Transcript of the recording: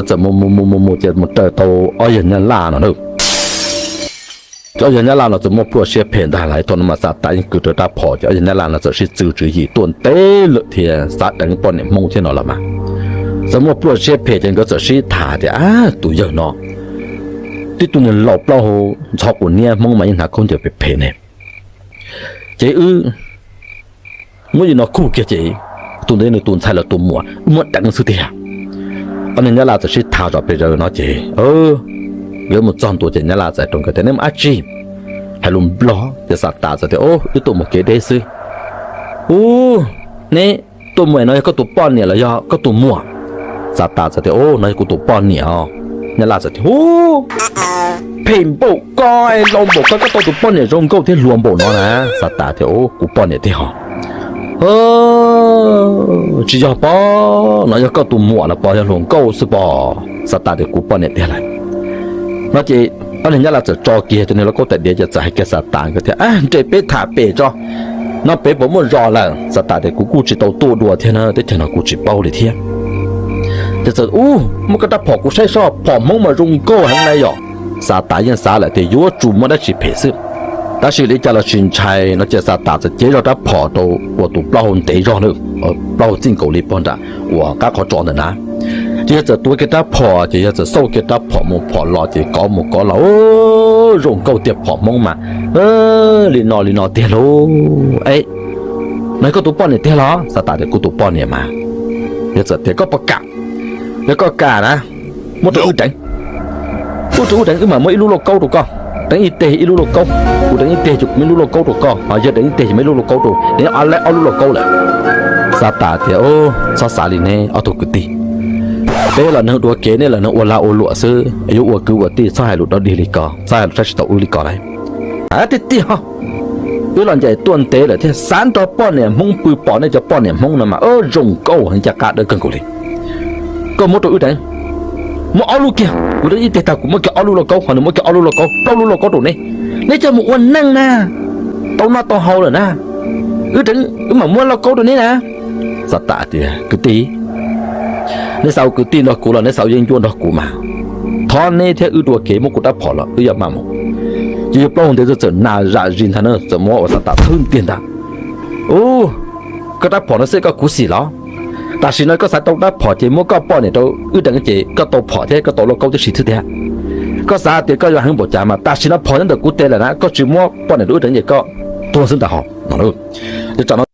Txawm mus mus mus mus mus ces mus raws tau ob yawg Nyab Laj no na. Ces ob yawg Nyab Laj no txawm muaj pluaj siab phem ntag lawm, thaum no mas Xav Tas yeej kwv rawv rab phom ces ob yawg Nyab Laj no txawm sib txwv tswv yim tuaj ntev lawm thiab, xav deev poj niam Hmoob thiab no los mas. Txawm muaj pluaj siab phem ces nkawd txawm sib tham tias, ab, tus yawg no tib tug niag laus plaub hau ntxhov quas niab Hmoob mas yeej hnav khaub ncaws phem phem ne. Ces wb muab li no kuj kiag ces tus ntawd nws tus ntxhais los tus muam wb muab deev xwb tiag. Ob niag Nyab Laj txawm sib tham zom pes zaws no ces nkawd mus txog ntua ces Nyab Laj txawm rau nkawd tias, nej mus dab tsi? Hais lus Nplog ces Xav Tas txawm tias, ub, wb tuaj mus kev deb xwb. Ub, neb tuaj mus no yog koj tus poj niam los yog koj tus muam? Xav Tas txawm tias, ub, no yog kuv tus poj niam os. Nyab Laj txawm tias, ub, phem npaum koj, laus npaum koj, koj tau tus poj niam zoo nkauj thiab hluas npaum no na. Xav Tas tias, ub, kuv poj niam tiag hos. Tsis yog pob, no yog koj tus muam los pos, yog hluas nkauj xwb pos. Xav Tas tias, kuv poj niam tiag lawm. No ces ob niag Nyab Laj txawm tso kiag tus niag lauj kaub tais diav ces txawm hais kiag Xav Tas nkawd tias, nres peb tham pem tso, no pem puas muaj zos lawm? Xav Tas tias, kuv kuj tsis tau tuaj dua thiab na, teb chaws no kuv tsis paub li thiab. Ces txawm, ub, muab koj rab phom kuv saib soj, phom Hmoob mas zoo nkauj heev na yom. Xav Tas yeej xav lawm tias yuav tsum muaj dab tsi phem xwb. Tab sis li cas los tsis ntshai no ces Xav Tas txawm cev zog rab phom rau uas tus plaub hau ntev zog na, plaub hau txij nkaus li pog nram uas qab qhov tso ntawm na. Ces yog txawm tuav kiag rab phom ces yog txawm xauj kiag rab phom mus phom los ces kov mus kov los, zoo nkauj tiag, phom Hmoob mas li no li no tiag lauj. Es, no yog koj tus poj niam tiag los? Xav Tas tias, kuv tus poj niam mas. Yog txawm tias, koj puas kam? Yog koj kam na, muab rau wb deev. Muab rau wb deev, wb mam muab ib lub lauj kaub rau koj. Deev ib teg ib lub lauj kaub, kuv deev ib teg ces kuv muab ib lub lauj kaub rau koj, ho yog deev ib teg ces muab ib lub lauj kaub rau, deev ob lub lauj kaub lawm. Xav Tas tias, txhob xav li ne ob tug kwv tij. Peb los neeg dua kev, nej los neeg ua lag ua luam xwb, yuav ua kwv ua tij txhob hais lus dog dig li ko, txhob hais lus saib tsis taus wb li ko lauj. Tiag tiag, wb los ncaim tuaj ntev lawm thiab xav nrog poj niam Hmoob pw, pom nej cov poj niam Hmoob no mas zoo nkauj heev, ncaj qab dawb kawg nkaus li. Koj muab rau wb deev, muab ob lub kiag, kuv deev ib teg tag kuv muab kiag ob lub lauj kaub, ho nws muab kiag ob lub lauj kaub, plaub lub lauj kaub rau neb. Neb coj mus ua neej na, tau noj tau haus lawm na, wb deev wb mam muab lauj kaub rau neb na. Xav Tas tias, kwv tij, neb xav ua kwv tij nrog kuv los neb xav ua yeeb ncuab nrog kuv mas, thov neb thiab wb dua kev, muab kuv rab phom los wb yuav maj mus. Ces yawg plaub hau ntev txawm nas zam zis ntag na, txawm muab uas Xav Tas thawb ntiag ntag. Ub, koj rab phom no xwb koj khuv xim los? Tam sim no koj xav tau rab phom ces muab koj poj niam rau wb deev ces koj tau phom thiab koj tau lauj kaub tib si xwb tiag. Koj xav tias koj yuav heev npaum cas mas tam sim no phom nyob ntawm kuv tes lawm na, koj tsis muab poj niam rau wb deev ces koj tuag xwb ntag hos. Tam no